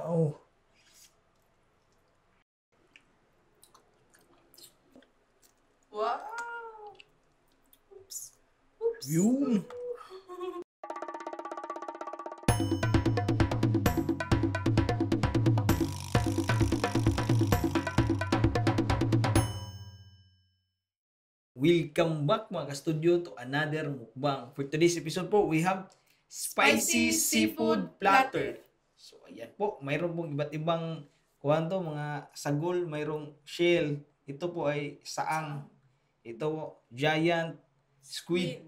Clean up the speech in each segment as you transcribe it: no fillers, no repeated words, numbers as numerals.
Wow. Wow! Oops. Oops. Yun. Welcome back mga ka-studio to another mukbang. For today's episode po, we have spicy seafood platter. So ayan po, mayroon pong iba't ibang kuwanto, mga sagol, mayroong shell. Ito po ay saang. Ito po, giant squid.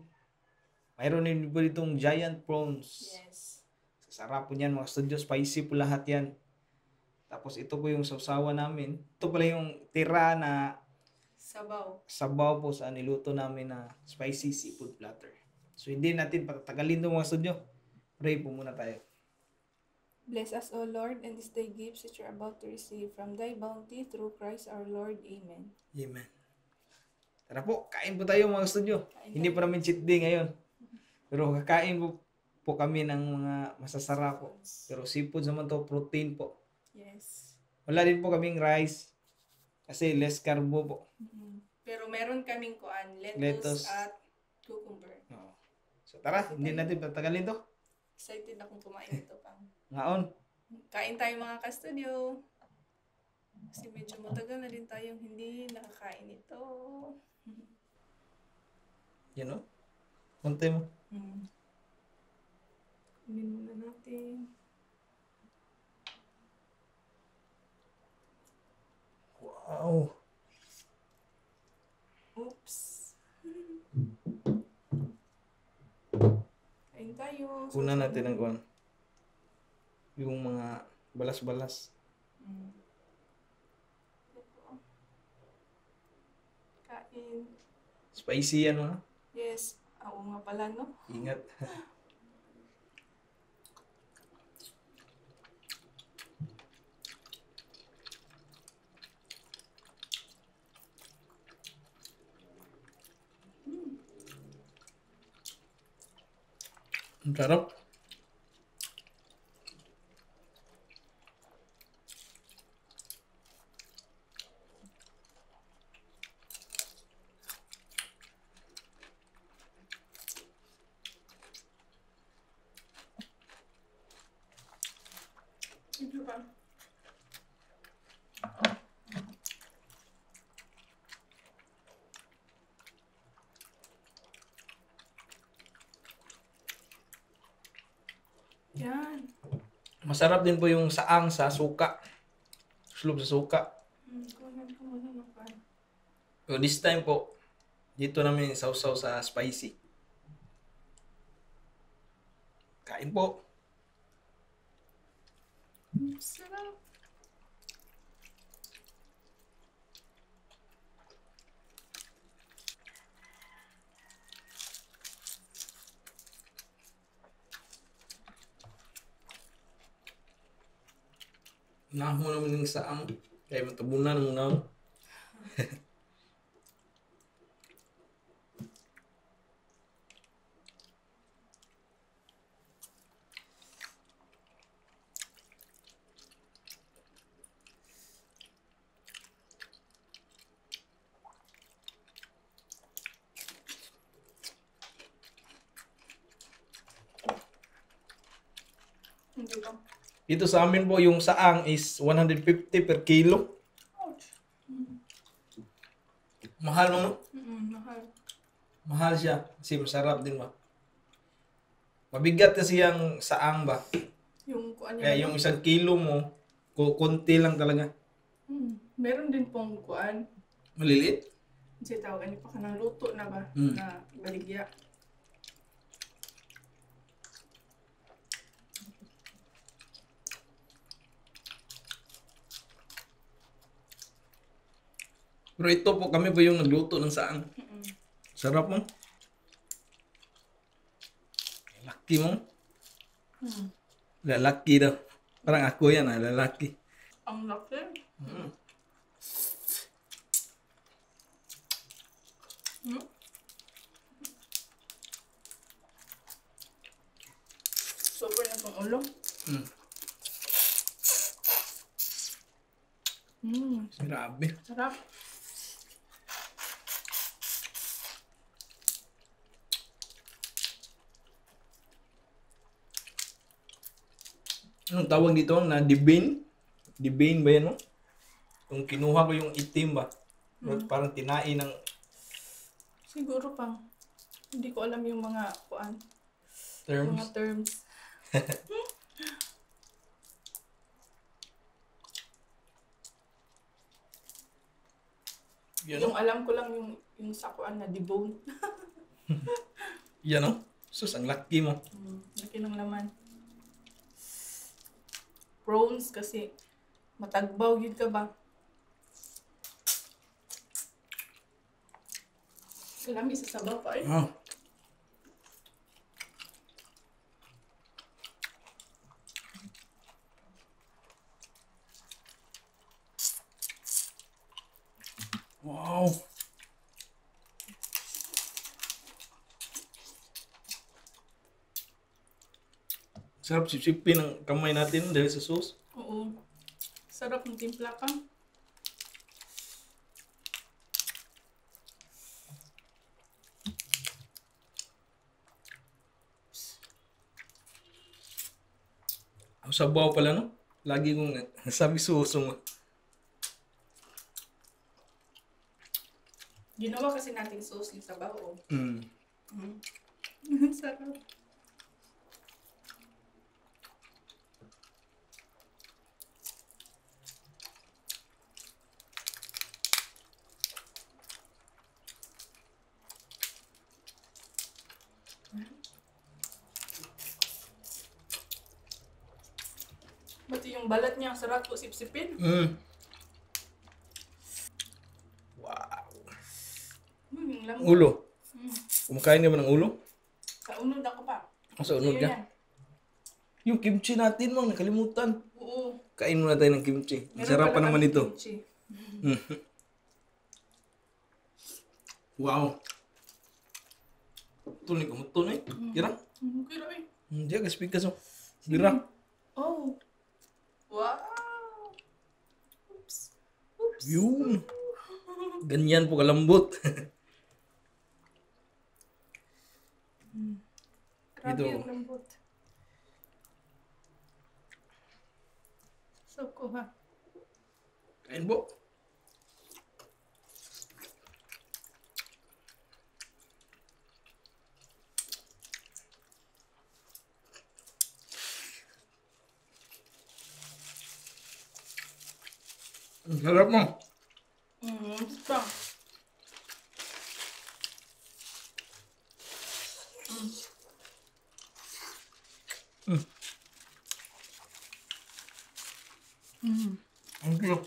Mayroon din po ditong giant prawns. Yes. Sarap po niyan mga studio, spicy po lahat yan. Tapos ito po yung sausawan namin. Ito pala yung tira na Sabaw. sabaw po sa niluto namin na spicy seafood platter. So hindi natin patatagalin ito mga studio. Pray po muna tayo. Bless us, O Lord, and this day gifts that you're about to receive from thy bounty through Christ our Lord. Amen. Amen. Tara po, kain po tayo mga studio. Hindi pa namin cheat day ngayon. Pero kakain po kami ng mga masasarap po. Pero seafood naman to, protein po. Yes. Wala din po kaming rice. Kasi less carbo po. Pero meron kaming kuan, Lettuce. lettuce at cucumber. Oo. So tara, hindi natin patagalin to. Excited akong kumain ito pang. Ngaon. Kain tayo mga ka-studio. Kasi medyo matagal na din tayong hindi nakakain ito. Yan o. Konti mo. Kunin muna natin. Wow. Oops. Kain tayo. Una natin ang kuan. Yung mga balas-balas. Ito. Kain. Spicy yan mga. Yes. Oo nga pala, no? Ingat. Ang sarap. Ito pa. Yan. Masarap din po yung saang sa suka. Slob sa suka. Kunin ko muna ng pan. So this time po, dito namin sausaw sa spicy. Kain po. Sarap. Nahmo naman yung saang. Kaya matabunan mo na. Hindi pa. Dito sa amin po, yung saang is 150 per kilo. Ouch. Mahal mo. Mahal. Mahal siya. Kasi masarap din ba. Mabigat kasi yung saang ba. Yung kuan Kaya yung 1 kilo mo, konti lang talaga. Meron din pong kuan. Maliliit. Kasi tawagan niyo pa ka ng luto na ba? Na baligya. Pero ito po, kami po yung nagluto ng saang. Sarap mo. Laki mo. Lalaki daw. Parang ako yan lalaki. Ang laki. Super na pang ulo. Grabe. Sarap. Anong tawag dito? Na debane? Debane ba yan, no? Kung kinuha ko yung itim ba? Parang tinain ng Siguro pang, hindi ko alam yung mga kuan, mga terms. terms. Yan, Yung no? alam ko lang yung sa kuan na debone. Yan, no? Sus, ang laki mo. Laki ng laman. Prawns kasi matagbaw yun ka ba? Salami sa sabaw pa eh. Ah. Wow. Sarap sipsipin ng kamay natin dahil sa sauce. Oo. Sarap ng timpla ka. Ang sabaw pala, no? Lagi kong nasabi suso mo. Ginawa kasi nating sauce yung sabaw. Oh. Sarap. Pati yung balat niya, sarap po sipsipin. Wow. Yung lamok. Ulo. Kumakain ka ba ng ulo? Sa unod ako pa. Sa unod ka? Yan. Yung kimchi natin, mang nakalimutan. Oo. Kain muna tayo ng kimchi. Meron Sarap pa pala naman kaming ito. kimchi. Wow. Tuloy ka mo, tuloy. Kira? Kira eh. Hindi ka speak ka so. Bira. Oh. Wow. Oops. Oops. Yun. Ganyan po kalambot. Grabe Ito. yung lambot. So, kuha. Kain po. Ang sarap mo. Strong. Ang sarap.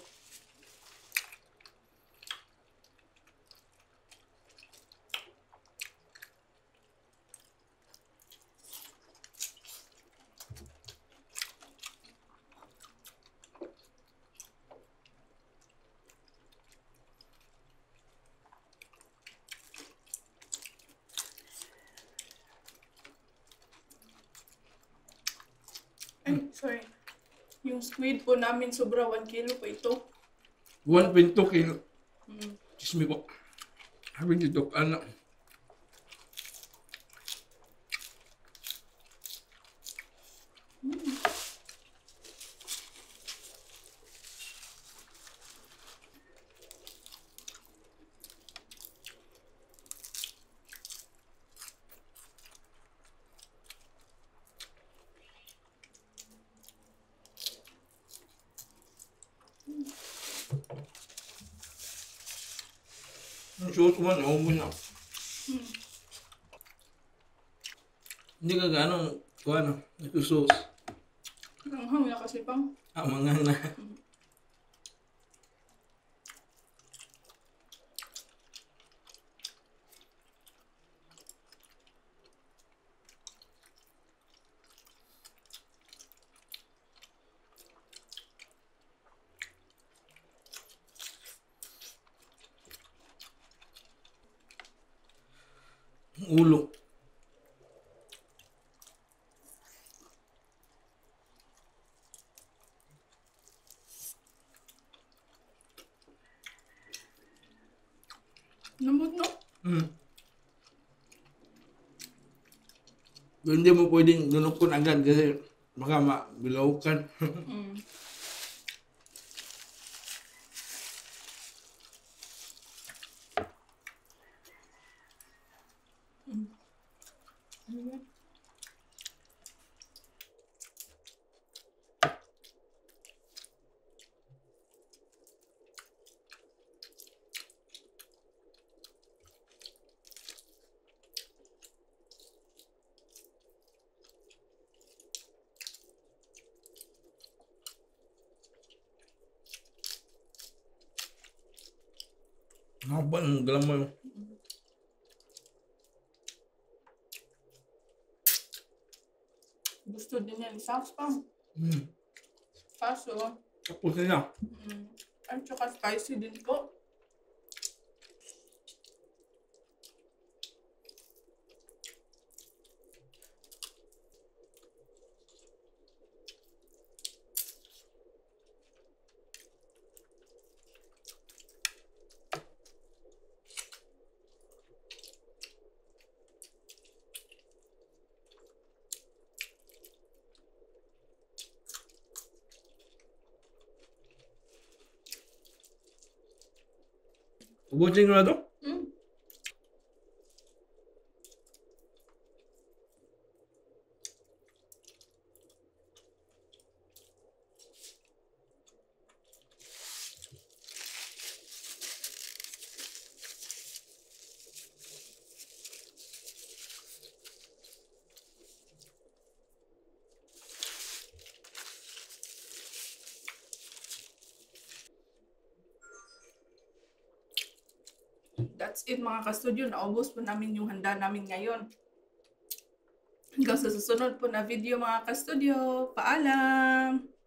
Ay, sorry. Yung squid po namin sobra 1 kilo po ito. 1.2 kilo. Excuse me po. Habang dito, anak. Ang suot ko man, naumon na. Hindi ka gano'ng, kung ano, nagsusos. Nanghang na kasi pang. Mga na. Ulo. Hindi mo pwedeng lunokon agad kasi baka mabilaw ka. Mm. Mm. Ayan. Haba ng galamay mo. Gusto din yan sauce pa. Kaso, Tapos na siya. at saka spicy din po. Ubusin ko na to. Mm. That's it mga ka-studio. Naubos po namin yung handa namin ngayon. Hanggang sa susunod po na video mga ka-studio. Paalam!